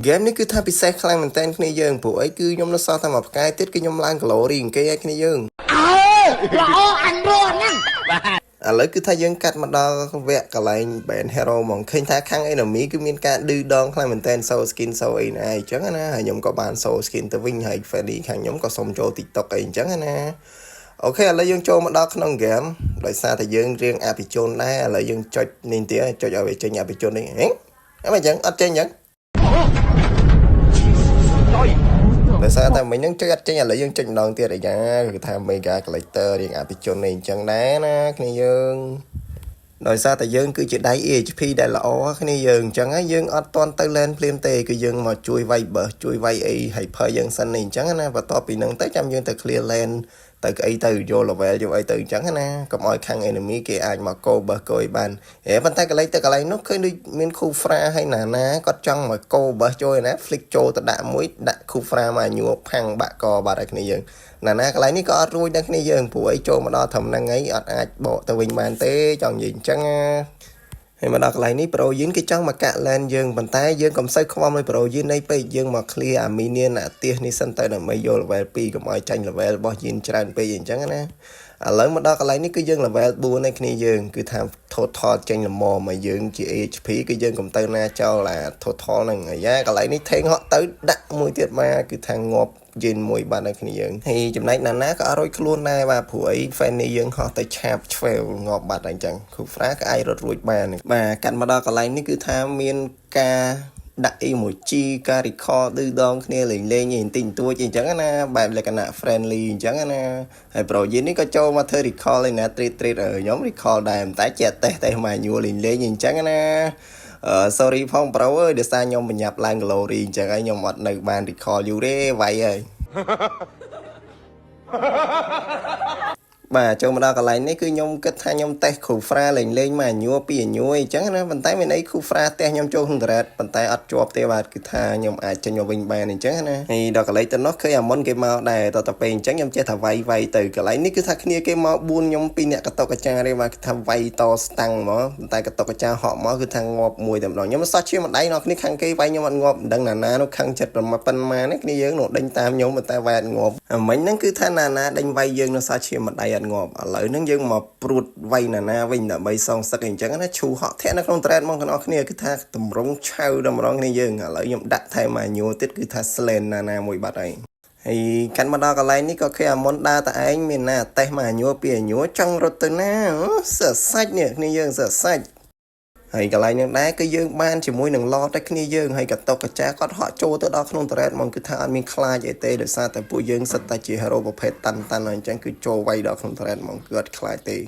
ហ្គេមនេះគឺថាពិសេសខ្លាំងមែនតើគ្នាយើងព្រោះអីគឺខ្ញុំនៅសល់តែមួយផ្កាយទៀតគឺខ្ញុំឡើង glory គេឲ្យគ្នាយើង អើល្អអញរស់ហ្នឹង ឥឡូវគឺថាយើងកាត់មកដល់វគ្គកន្លែង Ban Hero ហ្មងឃើញថាខាង enemy គឺមានការឌឺដងខ្លាំងមែនតើ show skin show អីណាអញ្ចឹងណាហើយខ្ញុំក៏បាន show skin ទៅវិញហើយ Fanny ខាងខ្ញុំក៏សុំចូល TikTok អីអញ្ចឹងណាOK ឥឡូវយើងចូលមកដល់ក្នុង game ដោយសារតែយើងរៀងអភិជនដែរឥឡូវយើងចុចនេះទៀតចុចឲ្យវាចេញអភិជននេះហ៎អីមិនអញ្ចឹងអត់ចេញអញ្ចឹងដោយសារតែមិញហ្នឹងចុចអត់ចេញឥឡូវយើងចុចម្ដងទៀតអាយ៉ាគឺថា Mega Collector រៀងអភិជននេះអញ្ចឹងដែរណាគ្នាយើងដោយសារតែយើងគឺជាដៃ EXP ដែលល្អគ្នាយើងអញ្ចឹងហើយយើងអត់តន់ទៅ lane ភ្លាមទេគឺយើងមកជួយវាយ buff ជួយវាយអី hyper យើងសិននេះអញ្ចឹងណាបន្ទាប់ពីហ្នឹងទៅចាំយើងទៅ clear lane ទៅអីទៅយក level យកអីទៅអញ្ចឹងណាកុំឲ្យខាង enemy គេអាចមកកោ buff កោអីបានហេប៉ុន្តែកន្លែងទៅកន្លែងនោះឃើញដូចមាន Khufra ហើយណាណាគាត់ចង់មកកោ buff ចូលឯណា flick ចូលទៅដាក់មួយដាក់ Khufra មកញួរផាំងបាក់កបាត់ឲ្យគ្នាយើងណាណាកន្លែងនេះក៏អត់រួចដែរគ្នាយើងព្រោះអីចូលមកដល់ត្រឹមហ្នឹងឯងអត់អាចបកទៅវិញបានទេចង់និយាយអញ្ចឹងណាហើយមកដល់កន្លែងនេះ Pro យិនគេចង់មកកាក់ lane យើងប៉ុន្តែយើងកុំសូវខ្វល់មួយ Pro យិននេះពេកយើងមក clear អា minion អាទៀសនេះសិនទៅដើម្បីយក level 2កុំឲ្យចាញ់ level របស់យិនច្រើនពេកអញ្ចឹងណាឥឡូវមកដល់កន្លែងនេះគឺយើង level 4ឯគ្នាយើងគឺថា total ចេញល្មមមកយើងជា HP គឺយើងកុំទៅណាចោលអា total ហ្នឹងអាយ៉ាកន្លែងនេះថេងហក់ទៅដាក់មួយទៀតមកគឺថាងាប់យិនមួយបាត់ដល់គ្នាយើងហើយចំណែកណាណាក៏អត់រួចខ្លួនដែរបាទព្រោះអី Fanny យើងហោះទៅឆាបឆ្វេវងាប់បាត់អញ្ចឹង Khufra ក៏អាចរត់រួចបានបាទកាត់មកដល់កន្លែងនេះគឺថាមានការដាក់ emoji ការ recall ឌឺដងគ្នាលេងលេងអីបន្តិចបន្តួចអីអញ្ចឹងណាបែបលក្ខណៈ friendly អញ្ចឹងណាហើយ Pro យិននេះក៏ចូលមកធ្វើ recall ឯណា treat treat ខ្ញុំ recall ដែរតែជាតេសតេសមកញួរលេងលេងអញ្ចឹងណាអឺ sorry ផង bro អើយដោយសារខ្ញុំបញ្ញាប់ឡើង glory អញ្ចឹងហើយខ្ញុំអត់នៅបាន recall យូរទេវាយហើយ បាទចូលមកដល់កន្លែងនេះគឺខ្ញុំគិតថាខ្ញុំតេស្ត Khufra លេងលេងមកញួរពីញួរអញ្ចឹងណាប៉ុន្តែមានអី Khufra ផ្ទះខ្ញុំចូលក្នុង turret ប៉ុន្តែអត់ជាប់ទេបាទគឺថាខ្ញុំអាចចេញមកវិញបានអញ្ចឹងណាហើយដល់កន្លែងទៅនោះឃើញអាមុនគេមកដែរតទៅពេលអញ្ចឹងខ្ញុំចេះថាវាយវាយទៅកន្លែងនេះគឺថាគ្នាគេមក4ខ្ញុំពីរអ្នកកតុកកចាទេបាទគឺថាវាយតស្តាំងហ្មងប៉ុន្តែកតុកកចាហក់មកគឺថាងាប់មួយតែម្ដងខ្ញុំមិនសោះជាមួយដៃដល់គ្នាខាងគេវាយខ្ញុំអត់ងាប់មិនដឹងណាណានោះខឹងចិត្តប្រមាប៉ុន្មាននេះគ្នាយើងនោះដេញតាមខ្ញុំប៉ុន្តែវាយអត់ងាប់អាមិញហ្នឹងគឺថាណាណាដេញវាយយើងនៅសោះជាមួយដៃអត់ងាប់ឥឡូវហ្នឹងយើងមកព្រួតវាយណាណាវិញដើម្បីសងសឹកអីអញ្ចឹងណាឈូហក់ធាក់នៅក្នុង turret មកទាំងអស់គ្នាគឺថាតម្រង់ឆៅតម្រង់គ្នាយើងឥឡូវខ្ញុំដាក់ថែមមកញួរទៀតគឺថាស្លែនណាណាមួយបាត់ហើយហើយកាន់មកដល់កន្លែងនេះក៏គេអាមុនដើរតែឯងមានណាតេសមកញួរពីញួរចង់រត់ទៅណាសើសាច់នេះគ្នាយើងសើសាច់ហើយកន្លែងហ្នឹងដែរគឺយើងបានជាមួយនឹង Lord តែគ្នាយើងហើយកតុកកចាគាត់ហក់ចូលទៅដល់ក្នុង turret ហ្មងគឺថាអត់មានខ្លាចអីទេដោយសារតែពួកយើងសិតតែជា hero ប្រភេទតាន់តាន់អញ្ចឹងគឺចូលវាយដល់ក្នុង turret ហ្មងគឺអត់ខ្លាចទេ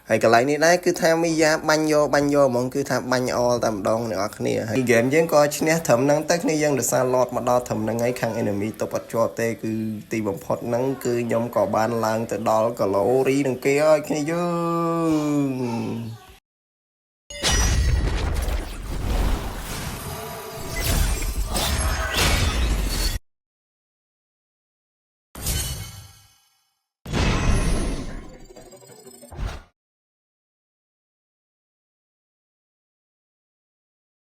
ហើយកន្លែងនេះដែរគឺថាមីយ៉ាបាញ់យកបាញ់យកហ្មងគឺថាបាញ់អលតែម្ដងអ្នកនរគ្នាហើយហ្គេមយើងក៏ឈ្នះត្រឹមហ្នឹងទៅគ្នាយើងដោយសារ Lord មកដល់ត្រឹមហ្នឹងហើយខាង enemy ទប់អត់ជាប់ទេគឺទីបំផុតហ្នឹងគឺខ្ញុំក៏បានឡើងទៅដល់ glory នឹងគេហើយគ្នាយើង។